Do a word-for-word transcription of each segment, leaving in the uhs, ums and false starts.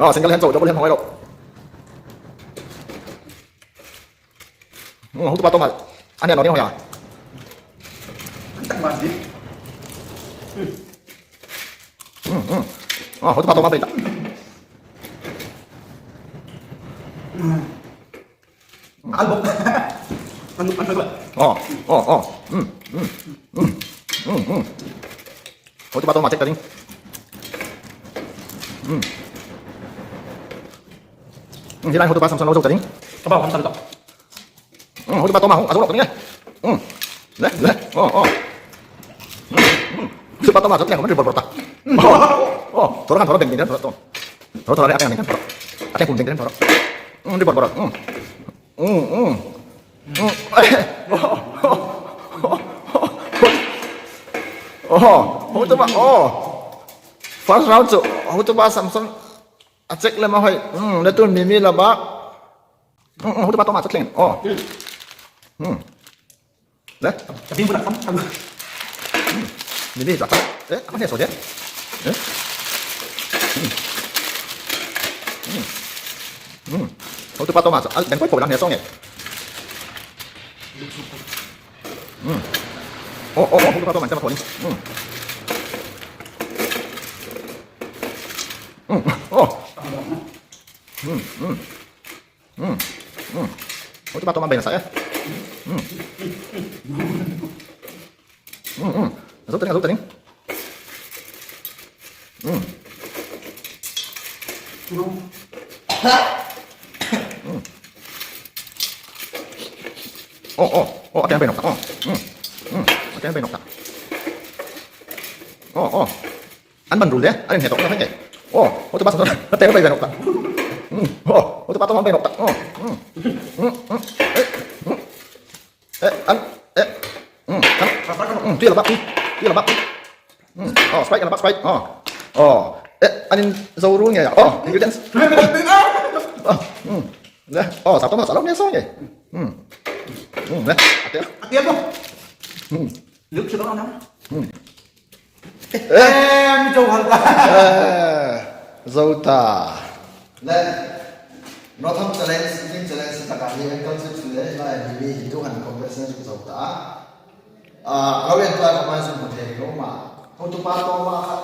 Aw, single hand chu, double hand hoi lo. Hmm, hotu pa tawma. An hne naw ding hoi a. Hmm, hmm. Aw, hotu pa tawma bei ta. An bok. An, an, an. Aw, aw, aw. Hmm, hmm. Hmm, hmm, hmm. Hotu pa tawma check ta ding. Hmm. Hmm, hi lai hotu pa Samson lo zo ta ding. Ka ba hon ta ta. Hmm, hotu pa tawma, a zo lo ta ding e. Hmm. Le, le. Aw, aw. Hmm, hmm. Hotu pa tawma, zo tleng ko man ri bor bor ta. Hmm. Aw, aw. Thora kan thora beng beng thora to. Thora thora le a teng beng thora. A teng kun beng thora. Hmm, ri bor bor. Hmm. Hmm, hmm. Hmm. Aw, hotu pa, aw. First round chu, hotu pa Samson. A check lem a hoi. Hmm, le tun Mimi la ba. Hmm, hmm, hotu pa tawma check lem. Aw. Hmm. Le? Ka bing bula kam, kam. Mimi za. Eh, apa ne so je? Eh? Hmm. Hmm. Hmm. Hotu pa tawma, al, deng poi poi lang ne so nge. Hmm. Aw, aw, aw, hotu pa tawma, tawma ko ni. Hmm. Hmm. Aw. Hmm, hmm. Hmm. Hmm. Hotu pa tawma bei nasa e. Hmm. Hmm, hmm. Zo ta ding, zo ta ding. Hmm. Hmm. Aw, aw, aw, a teng bei nawk ta. Aw. Hmm. Hmm. A teng bei nawk ta. Aw, aw. An ban rul de, an hne tawk na hne. Aw, hotu pa Samson, a teng bei nawk ta. Hmm. Aw, hotu pa tawma bei nawk ta. Aw. Hmm. Hmm, hmm. Eh. Hmm. Eh, an, eh. Hmm. Kan Ila bak. Ila bak. Hmm. Oh, Sprite, ila bak Sprite. Oh. Oh. Eh, an inzo ruol ngei a. Oh, ingredients. Oh. Hmm. Le. Oh, sa tawma sa lo ne so nge. Hmm. Hmm. Le. Ate. Ate mo. Hmm. Luk silo na. Hmm. Eh, mi zo hal ta. Eh, zo ta. Le, Northam challenge, eating challenge ta ka hi uncle six le, la hi hi tu han competition zo ta. Ah, lo en ta ka mai sun mo te lo ma. Ko tu pa to ma ka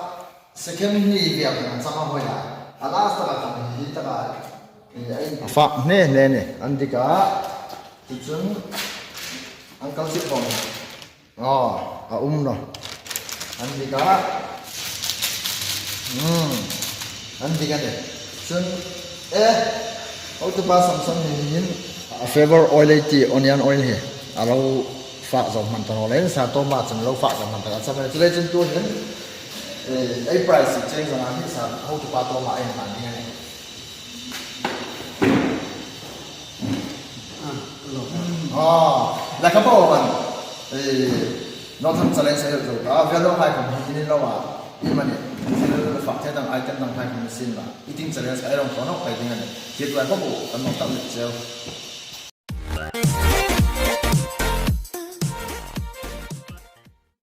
second ni bia ka chama hoi la. A last ta ka hi ta ka. Ni ai. Fa ne ne ne. An di ka. Tu chun uncle six bom. Aw, a um naw. An dik a. Hmm. An dik a nih. Chun, eh, auto pa Samson hi hin, a favor oil ei ti, onion oil hi. A lo fak zo hman ta naw leiin, sa tawma chun lo fak zo hman ta ka cham a nih. Chuleiin chun tu hin, eh, ei price change zong a hi sa, auto pa tawma ei hman ding a nih. Ah, la ka po wan. Eh, Northam challenge sa zo. Ah, velo hai khom hi ni lo a. I mani. Velo fak thei dang item dang hai khom sin la. Eating challenge ka rong ko no kai ding a nih. Kit lai ka po kan nok tak le cheu.